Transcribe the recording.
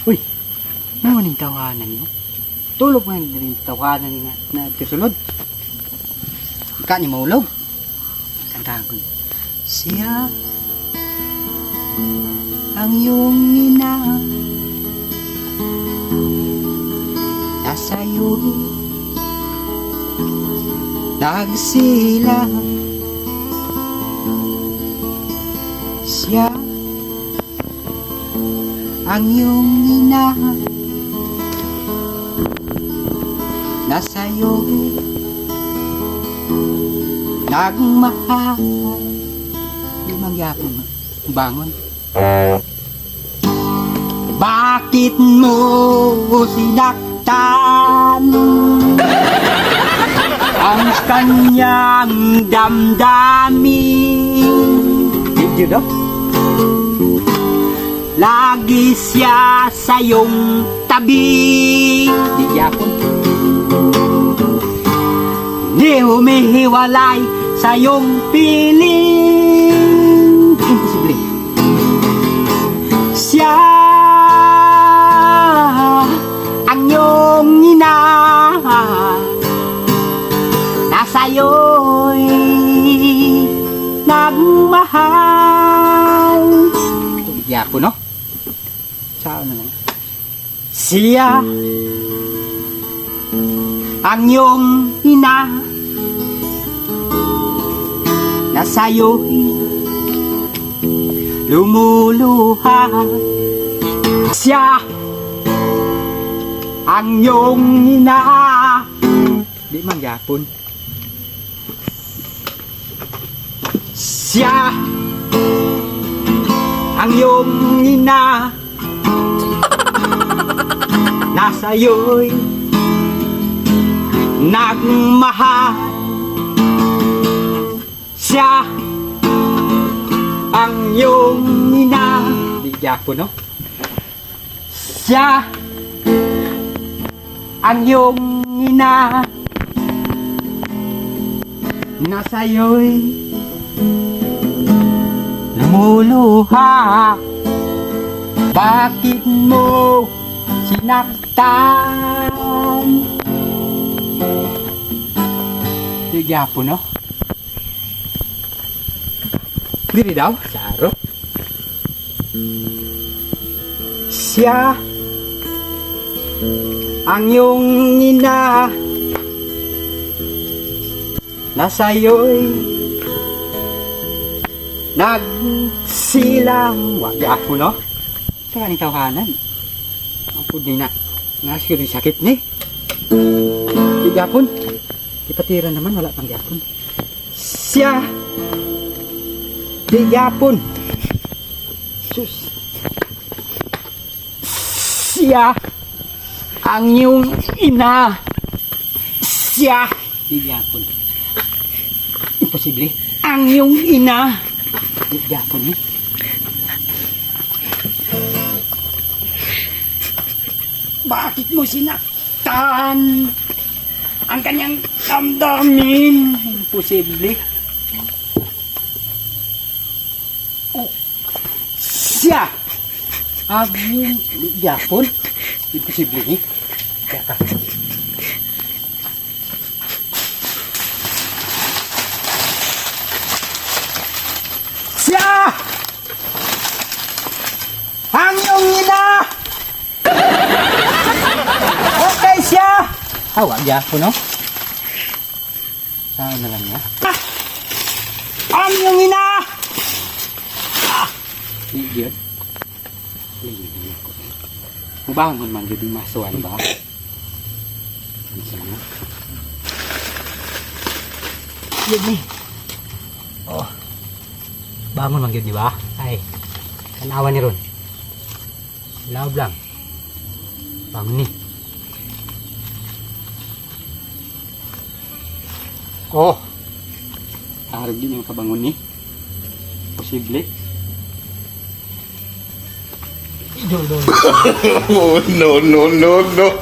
Uy, mao ning tawanan niyo. Tulog man din tawanan ni na, na sulod. Ka ni maulog. Kantahan ko. Siya ang iyong ina. Nasa iyo nagsila. Siya ang iyong ina. Nasa iyo nagmahal. Di man gyapon bangon. Bakit mo sinaktan ang kanyang damdamin? Video daw. Lagi siya sa iyong tabi. Di gyapon. Di humihiwalay sa iyong piling. Imposible. Siya ang iyong ina. Nasa iyo'y nagmahal. Gyapon, no? Saan na lang? Siya ang iyong ina. Nasa iyo'y lumuluha. Siya ang iyong ina. Di man gyapon. Siya ang iyong ina. Nasa iyo'y nagmahal. Siya ang iyong ina. Di gyapon, no? Siya ang iyong ina. Nasa iyo'y lumuluha. Bakit mo sinaktan? Di gyapon, no? Diri daw, sa aro. Siya ang iyong ina. Nasa iyo'y nagsilang. Wa gyapon, no? Sa kaning tawhanan. Ang pud ni na. Nasiguro yung sakit ni. Di gyapon. Ipatira naman, wala pang gyapon. Siya. Di gyapon. Sus. Siya ang iyong ina. Siya. Di gyapon. Imposible. Ang iyong ina. Di gyapon ni. Bakit mo sinaktan ang kanyang damdamin? Imposible. Oh, siya! Ang iyong gyapon? Imposible ni. Kaya ka. Siya! Ang iyong ina! Okay siya! Hawa, gyapon, no? Saan na lang niya? Ah! Ang iyong ina! Ah! Idiot. Mubangon man jud yung masuan ba? Unsa na? Yun ni. Oh. Bangon man gyud di ba? Ay. Tanawa ni ron. Love lang. Bangon ni. Oh. Arog din yung kabangon ni. Posible. Idol dol. Oh, no, no, no, no.